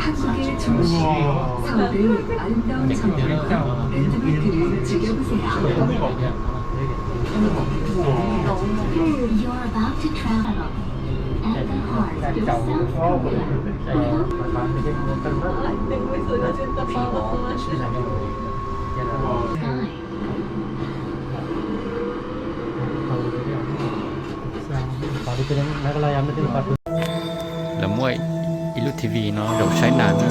한국의 중심, 서울의 아름다운 전경을 랜드마크를 즐겨보세요. You're about to travel at the heart of South Korea. Lawv muaj ib lub T V no zaum saib nas na.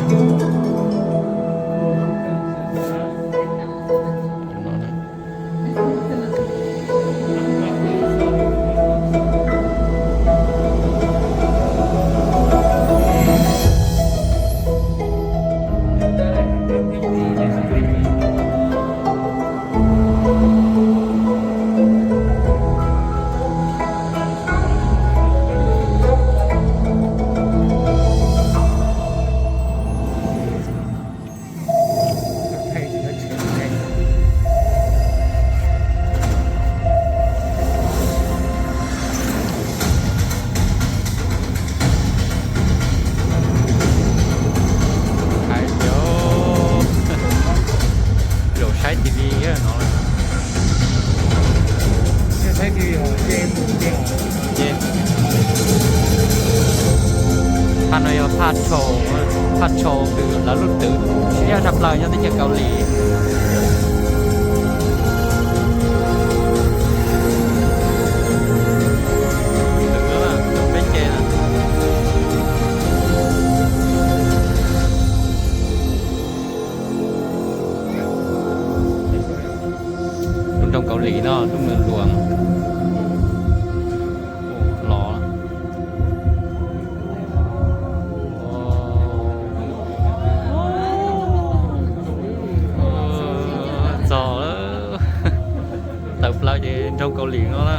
Hais tias zaum saib T V no lawm. Phaj no yog phaj tshau, phaj tshau kws lawv lub twm siab tshaj plaws nyob teb chaws Kaus Lim. Twm peb ces lub nroog Kaus Lim no, lub nroog Luam los txog, tawm plaws ces nroog Kaus Lim no na.